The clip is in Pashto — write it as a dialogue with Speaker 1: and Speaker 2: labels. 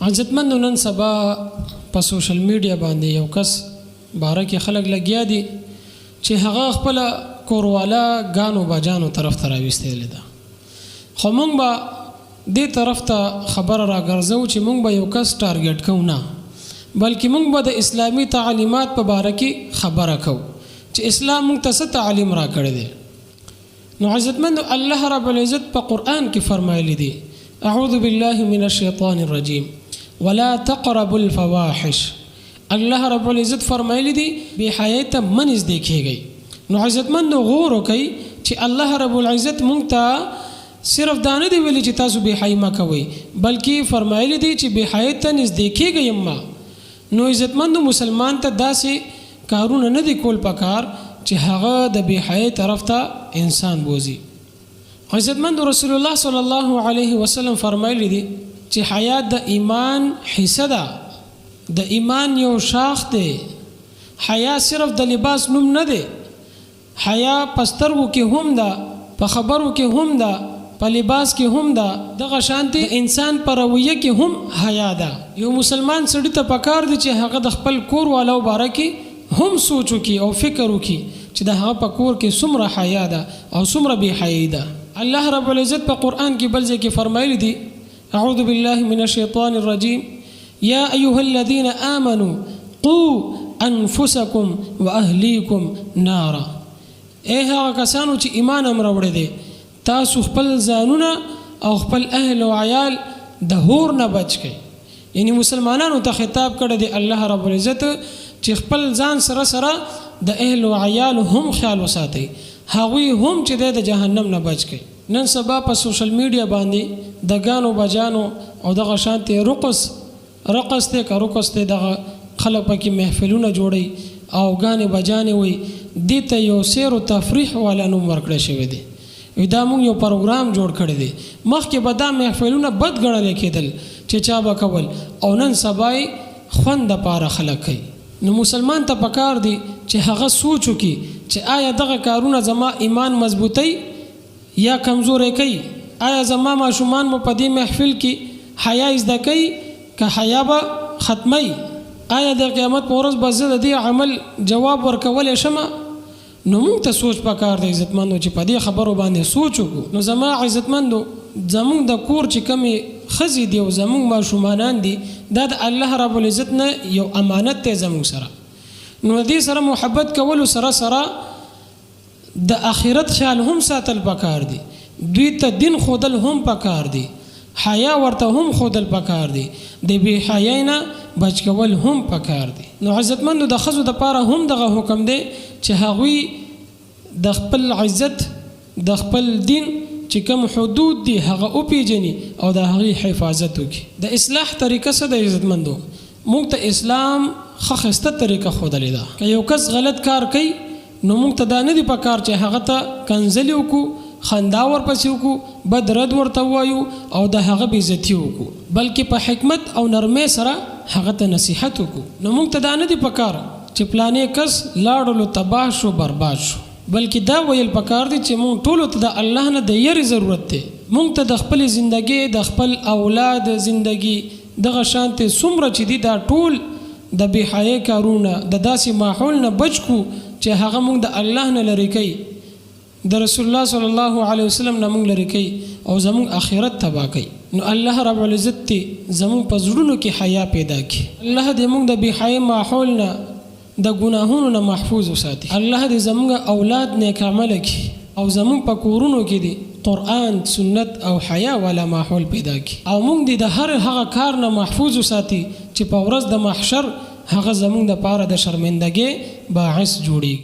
Speaker 1: عزتمندو نن سبا په سوشل میډیا باندې یو کس باره کې خلک لګیا دي چې هغه خپله کورواله ګانو باجانو طرف ته راویستلې ده، خو مونږ به دې طرف ته خبره راګرځو چې مونږ به یو کس ټارګټ کوو نه، بلکې مونږ به د اسلامي تعلیمات په باره کې خبره کوو چې اسلام مونږ ته څه تعلیم راکړی دی. نو عزتمند الله رب العزت په قرآن کې فرمایلی دي، اعوذ بالله من الشیطان الرجیم ولا تقربوا الفواحش. الله رب العزت فرمایلی دي بې حیايي ته مه نږدې کېږئ. نو عزتمندو غور وکړئ چې الله رب العزت مونږ ته صرف دا نه دي ویلي چې تاسو بې حیايي مه کوئ، بلکې فرمایلی دي چې بې حیايي ته نږدې کېږئ هم مه. نو عزتمندو مسلمان ته داسې کارونه نه دي کول پکار چې هغه د بې حیايي طرف ته انسان بوځي. عزتمندو رسول الله صلی الله علیه وسلم فرمایلی دي چې حیا د ایمان حصه ده، د ایمان یو شاخ دی. حیا صرف د لباس نوم نه دی، حیا په سترګو کې هم ده، په خبرو کې هم ده، په لباس کې هم ده، دغه شانتې د انسان په رویه کې هم حیا ده. یو مسلمان سړي ته پکار دي چې هغه د خپل کور والو باره کې هم سوچ وکړي او فکر وکړي چې د هغه په کور کې څومره حیا ده او څومره بې حیايي ده. الله رب العزت په قرآن کې بل ځای کې فرمایلي دي، اعوذ بالله من الشیطان الرجیم یا ایها الذین آمنوا قو انفسکم واهلیکم نارا. ای هغه کسانو چې ایمان هم راوړی دی، تاسو خپل ځانونه او خپل اهل او عیال د هور نه بچ کړئ. یعنی مسلمانانو ته خطاب کړی دی الله رب العزت چې خپل ځان سره سره د اهل او عیال هم خیال وساتئ، هغوی هم چې دی د جهنم نه بچ کړئ. نن سبا په سوشل میډیا باندې د ګانو بجانو او دغه شانتې رقص، رقص دی که رقص دی، دغه خلک پکې محفلونه جوړوي او ګانې بجانې وایي، دې ته یو سیر و تفریح والا نوم ورکړی شوی دی. وي دا مونږ یو پروګرام جوړ کړی دی. مخکې به دا محفلونه بد ګڼل کېدل چې چا به کول او نن سبا یې خوند دپاره خلک کوي. نو مسلمان ته پکار دي چې هغه سوچ وکړي چې آیا دغه کارونه زما ایمان مضبوطوي یا کمزوری کوي؟ آیا زما ماشومان به په دې محفل کې حیا زده کوي که حیا به ختموي؟ آیا د قیامت په ورځ به زه د دې عمل جواب ورکولی شم؟ نو موږ ته سوچ پکار دی عزتمندو چې په دې خبرو باندې سوچ وکړو. نو زما عزتمندو زموږ د کور چې کومې ښځې دي او زموږ ماشومانان دي، دا د الله رب العزت نه یو امانت دی زموږ سره. نو د دې سره محبت کولو سره سره د اخرت خیال هم ساتل پکار دي، دوی ته دین ښودل هم پکار دي، حیا ورته هم ښودل پکار دي، د بې حیاۍ نه بچ کول هم پکار دي. نو عزتمندو د ښځو دپاره هم دغه حکم دی چې هغوی د خپل عزت د خپل دین چې کوم حدود دي هغه وپیژني او د هغې حفاظت وکړي. د اصلاح طریقه څه ده عزتمندو؟ موږ ته اسلام ښه ښایسته طریقه ښودلې ده. که یو کس غلط کار کوي نو موږ ته دا نه دي په کار چې هغه ته کنځلې وکړو، خندا ورپسې وکړو، بد رد ورته ووایو او د هغه بې عزتي وکړو، بلکې په حکمت او نرمۍ سره هغه ته نصیحت وکړو. نو موږ ته دا نه دي په کار چې پلانی کس لاړلو تباه شو برباد شو، بلکې دا ویل په کار دي چې موږ ټولو ته د الله نه د یرې ضرورت دی. موږ ته د خپلې زندګۍ، د خپل اولاد زندګي، دغه شانتې څومره چې دي دا ټول د بې حیاۍ کارونه د داسې ماحول نه بچ کړو چې هغه مونږ د الله نه لرې کوي، د رسول الله صلی الله علیه وسلم نه مونږ لرې کوي او زمونږ اخرت تباه کوي. نو الله رب العزت دې زمونږ په زړونو کې حیا پیدا کړي. الله دې مونږ د بې حیاۍ ماحول نه، د ګناهونو نه محفوظ وساتي. الله دې زمونږ اولاد نیک عمله کړي او زمونږ په کورونو کې دې قرآن، سنت او حیا والا ماحول پیدا کړي او مونږ دې د هر هغه کار نه محفوظ وساتي چې په ورځ د محشر هغه زمونږ د پاره د شرمندګۍ باعث جوړیږي.